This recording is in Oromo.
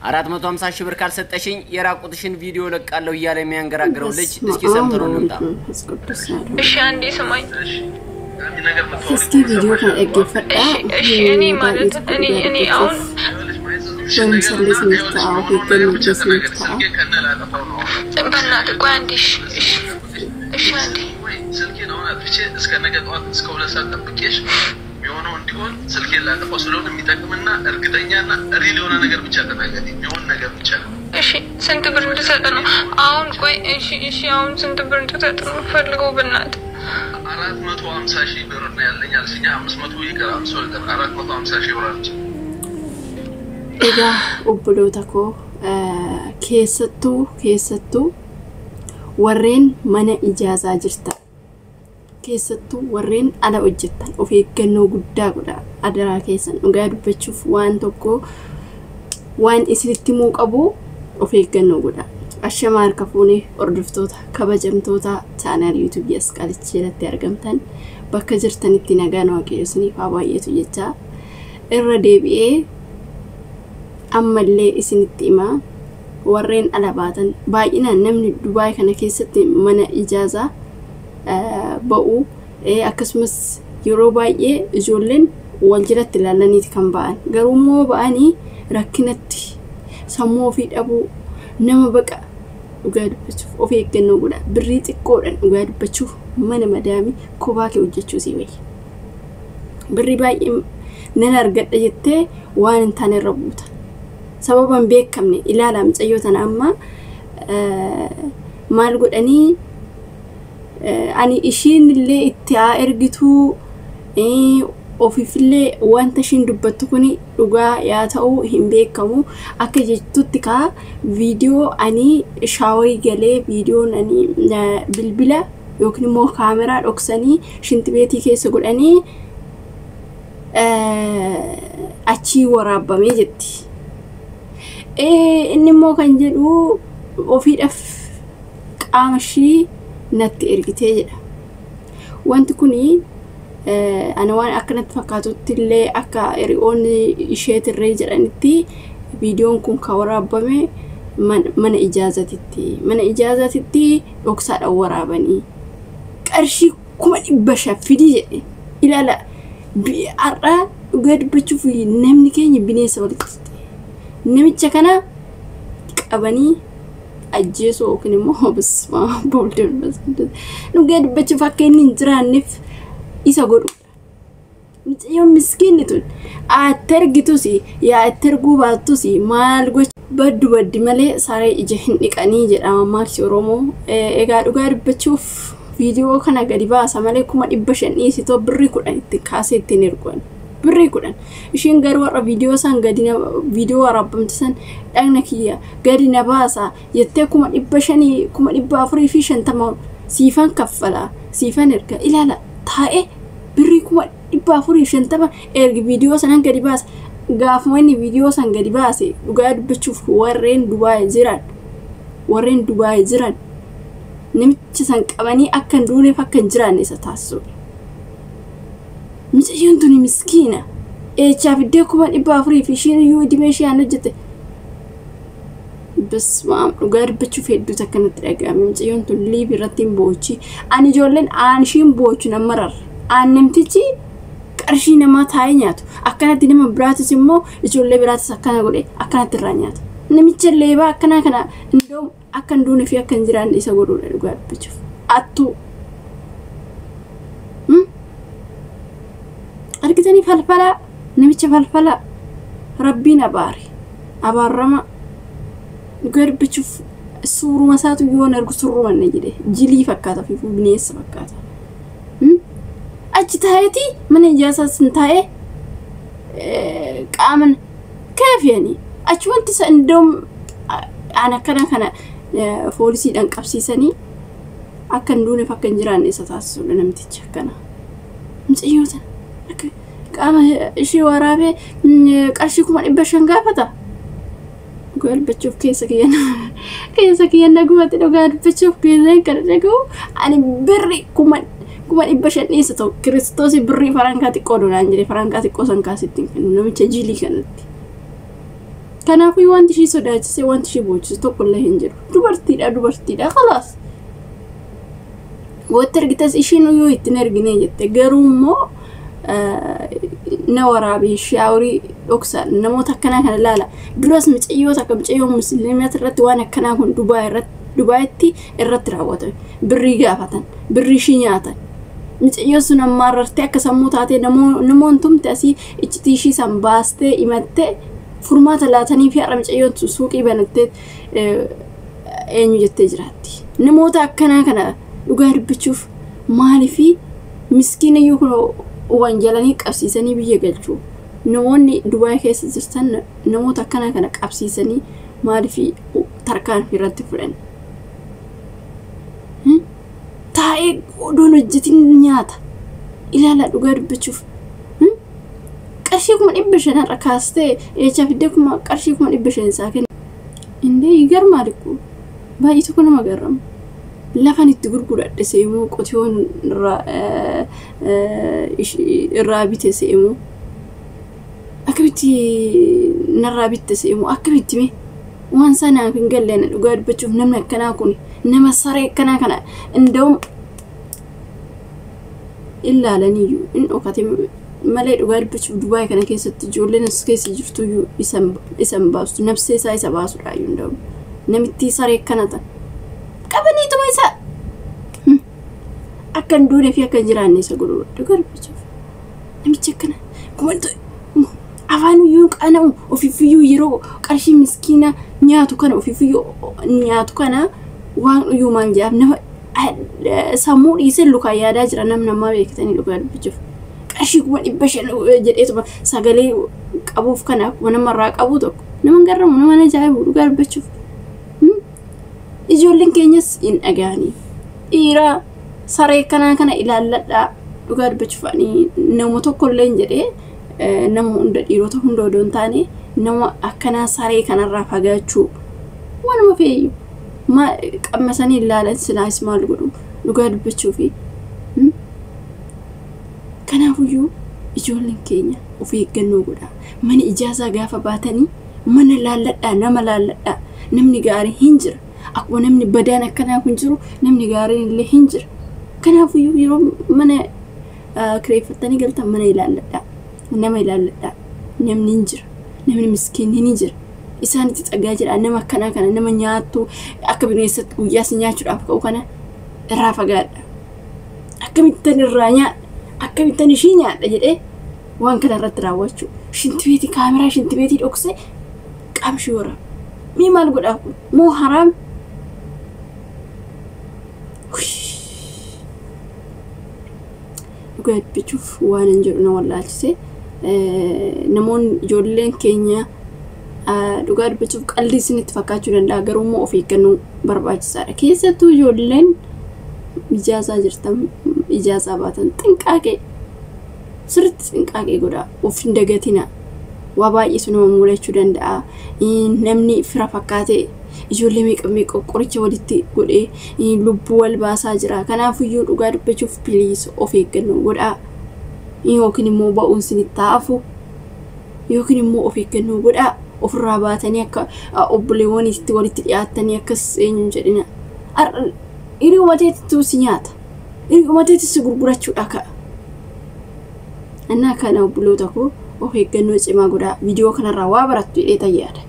450 ሺህ ብር ካልሰጠሽኝ የራቁትሽን ቪዲዮ ለቃለሁ እያለ የሚያንገራግረው ልጅ በስመ እስኪ አብ ሰምተነው ወወልድ እንምጣ። ወመንፈስ ቅዱስ አሐዱ። እሺ አንዴ ስማኝ። Iski viidiyoo kana dhaggeeffadhaa. እሺ እሺ እኔ ማለት Baay'ee tokko እኔ dhugaa እኔ አሁን dubbachuuf barumsa illee isiniif ta'a, of eeggannoo illee isiniif ta'a. በእናትህ ቆይ አንዴ። እሺ እሺ እሺ አንዴ። ስልኬን አሁን አጥፍቼ እስከ ነገ ጠዋት እስከ 2 ሰዓት ጠብቄሽ የሆነው እንዲሆን ስልኬን ላጠፋው ስለሆነ የሚጠቅምና እርግጠኛና ሪል የሆነ ነገር ብቻ ተናገሪ። የሚሆን ነገር ብቻ። እሺ ስንት ብር እንድሰጥ ነው አሁን? ቆይ እሺ እሺ አሁን ስንት ብር እንድሰጥ ነው ፈልገው? በእናትህ። 450 ሺህ ብር ነው ያለኝ አልሽኛ። 500 ይቅር፣ 500 ይቅር፣ 450 ሺህ ብር አለች። Egaa obboloota koo, keessattuu warreen mana ijaazaa jirtan, keessattuu warreen ala hojjettan, of eeggannoo guddaa godha adaraa keessan. Dhugaa dubbachuuf waan tokko waan isinitti himuu qabu, of eeggannoo godha. Ashamaa harka fuunee, hordoftoota kabajamtoota channel YouTube Asqaalichi jalatti argamtan, bakka jirtanitti nagaan Waaqayyo isiniif haa baay'atu jechaa, irra deebi'ee ammallee isinitti himaa, warreen ala baatan, baay'inaan namni Dubaay kana keessatti mana ijaazaa ba'u, akkasumas yeroo baay'ee ijoolleen wal jalatti ilaalaniiti kan ba'an. Garuu immoo ba'anii rakkinatti sammuu ofii dhabuu nama baqa. Dhugaa dubbachuuf of eeggannoo godha. Birrii xiqqoodhaan, dhugaa dubbachuuf, mana madaamii kophaa kee hojjechuu sii wayya. Birrii baay'ee nan argadha jettee waan hin taane irra buuta. Sababa hin beekamne. Ilaalaa, mucayyoo tana amma maal godhanii? Ani ishiin illee itti haa ergituu, ofiifillee wanta ishiin dubbattu kuni dhugaa yaa ta'uu hin beekamu. Akka jettutti kaa viidiyoo ani shower galee, viidiyoon ani bilbila yookiin immoo kaameraa dhoksanii shintibeetii keessa godhanii achii waraabamee jetti. Inni immoo kan jedhu ofiidhaaf qaama ishii natti ergitee jedha. Wanti kuni ana waan akkanatti fakkaatutti illee, akka hiriyoonni isheetirree jedhanitti, viidiyoon kun kan waraabame mana ijaazatitti. Mana ijaazatitti dhoksaadhaan waraabanii qarshii 500,000 fidii jedhe. Ilaala, har'a dhugaa dubbachuuf namni keenya bineensa walitti. Namicha kana qabanii ajjeesuu yookiin immoo, basmaa dhugaa dubbachuuf, akka inni hin jiraanneef isa godhudha. Mucayyoon miskiinni tun atti ergitus yaa itti erguu baattus, maal gocha baddu baddi malee saree ija hin dhiqanii jedhama maaksi Oromoo. Egaa dhugaa dubbachuuf viidiyoo kana gadi baasa malee 500,000 dhiisitoo birrii 10 itti kaasee ittiin erguan. Birrii 10. Ishiin garuu warra viidiyoo san gadi, viidiyoo waraabamte san dhagna kiyya gadi na baasa jettee 500,000, 450,000 siifan kaffala, siifan erga. Ilaala, taa'ee birrii 450,000 ergi, viidiyoo sanan gadi baasa. Gaafuma inni viidiyoo san gadi baase, dhugaa dubbachuuf warreen Dubaay jiran namicha san qabanii akka hin duuneef akka hin jiraanne isa taasisudha. Mucayyoon tuni miskiina. Eechaa fiddee 400,000 fi ishiin iyyuu idimee ishee aan hojjete. Basmaam, dhugaa dubbachuuf hedduutu akkanatti dhaga'ame. Mucayyoon tun live irratti hin boochi. Ani ijoolleen aan ishiin boochu nan mararra. Aan namtichi qarshii namaa taa'ee nyaatu. Akkanatti nama biraatis immoo ijoollee biraatis akkana godhe akkanatti irraa nyaata. Namicha leebaa akkanaa kana indoom akka hin duune fi akka hin jiraanne isa godhuudha dhugaa dubbachuuf. Attuu. Argitanii, falfalaa, namicha falfalaa Rabbiin abaare abaarama. Dhugaa dubbachuuf suuruma isaatu yoon argu surruma na jedhe. Jilii fakkaata fi bineensa fakkaata. Achi taa'eeti mana ijaarsaa sin taa'ee qaaman kaafiyanii achi wanti isa indoom aan akkana kana poolisiidhaan qabsiisanii akka hin duuneef akka hin jiraanne isa taasisudha namtichi akkana. Mucayyoo tana akka qaama ishee waraabee qarshii 500,000 gaafata. Dhugaa dubbachuuf keessa kiyya na gubate. Dhugaa dubbachuuf keessa kan dhaga'u, ani birri 500,000 dhiisa ta'u Kiristoosii birrii farankaa xiqqoo donaan jedhe, farankaa xiqqoo san kaasitti hin kennu namicha jilii kanatti. Kanaafuu wanti ishii sodaachise, wanti ishii boochise tokkollee hin jiru. Dubartiidha, dubartiidha, khalaas. Watti ergitas ishiin yoo ittiin ergine jette, garuu immoo na waraabee shaaworii dhoksa. Namoota akkanaa kana ilaala. Duras mucayyoo takka, mucayyoo musliimaa irratti waan akkanaa kun Dubaay irratti, Dubaayitti irratti raawwatame. Birrii gaafatan, birrii ishii nyaatan. Mucayyoo sun ammaa irratti akka sammuu taatee namoonni tumte asii iccitii ishii san baastee himattee furmaata laatanii fi har'a mucayyoon sun suuqii banattee eenyu jettee jiraatti. Namoota akkanaa kana dhugaa dubbachuuf maaliifi miskiina iyyuu kun wanjalanii qabsiisanii biyya galchuu. Namoonni Dubaay keessa jirtan namoota akkanaa kana qabsiisanii maaliifi tarkaanfii irratti fudhan. Taa'ee odoon hojjetin nyaata. Ilaalaa, dhugaa dubbachuuf. Qarshii 500,000 irra kaastee eechaa fiddee qarshii 500,000 isaa kenna. Indee ይገርማል እኮ, baay'ee tokko nama garrama. Lafan itti gurguradhe seemuu, qotiyoon irraa bite seemuu, akkamitti narraa bitte seemuu, akkamitti mee waan sanaaf hin galleen. Dhugaa dubbachuuf namni akkanaa kun, nama saree akkanaa kana inda'um ilaalaniyyuu in dhokate malee, dhugaa dubbachuuf Dubaay kana keessatti ijoolleen as keessa jirtuyyuu isan baastu, nafsee isaa isa baasudha iyyuu. Inda'um namittii saree akkana tan qabaniituma isa akka hin duunee fi akka hin jiraanne isa godhu. Dhugaa dubbachuuf namichi akkana kumaltu afaan iyyuu qana'u, ofiifiyyuu yeroo qarshii miskiina nyaatu kana, ofiifiyyuu nyaatu kana, waan iyyuu maal jedhaaf nama sammuu dhiisee lukaan yaadaa jira namni ammaa beektanii. Dhugaa dubbachuuf qarshii 500,000 jedheetuma sagalee qabuuf kana akkuma namarraa qabu tokko nama hin garramu, nama ajaa'ibu dhugaa dubbachuuf. Ijoolleen keenyas hin dhaga'anii. Dhiira saree kanaa kana ilaalladhaa. Dhugaa dubbachuuf ani nama tokkollee hin jedhee, nama hunda, dhiirota hunda odoo hin taane, nama akkanaa saree kanarraa fagaachuu waanuma fe'eyyuu qammasanii ilaalan silaas maal godhu dhugaa dubbachuufi. Kanaafuyyuu ijoolleen keenya of eeggannoo godhaa. Mana ijaazaa gaafa baatanii mana laalladhaa, nama laalladhaa. Namni gaariin hin jira. Akkuma namni badaan akkanaa kun jiru, namni gaariin illee hin jira. Kanaafuyyuu yeroo mana kireeffattanii galtan mana ilaalladhaa. Nama ilaalladhaa. Namni hin jira. Namni miskiinni ni jira. Isaanitti xagaa jira. Nama akkanaa kana, nama nyaattu, akka bineensatti guyyaas nyaachuudhaaf ka'u kana irraa fagaadha. Akkamittan irraa nyaadha? Akkamittan ishii nyaadha jedhee waan kana irratti raawwachuu. Shintibeetii, kaameraa shintibeetii dhoksee qabshii waraaba. Mii maal godhaa kun? Moo haraam? Dhugaa dubbachuuf waan hin jedhu na wallaalchise. Namoonni, ijoolleen keenya, dhugaa dubbachuuf qalbii isinitti fakkaachuu danda'a, garuu immoo of eeggannoo barbaachisaadha. Keessattuu ijoolleen ijaazaa jirtan, ijaazaa baatan, xinqaaqee sirriitti xinqaaqee godhaa, of hin dagatina. Waa baay'eetu nama mudachuu danda'a. Namni fira fakkaatee ijoollee meeqa meeqa qoricha walitti godhee lubbuu wal baasaa jira. Kanaafiyyuu dhugaa dubbachuuf please of eeggannoo godhaa. Yookiin immoo ba'uun isinitti hafu, yookiin immoo of eeggannoo godhaa. Ofirraa baatanii akka obboleewwaniitti walitti dhiyaattanii akkas eenyuun jedhina. Hiriyooma teetittuu si nyaata. Hiriyooma teetti si gurgurachuudha ka'a. Innaa kana obboloota koo, of eeggannoo cimaa godhaa. Viidiyoo kanarraa waa barattu jedhee yaada.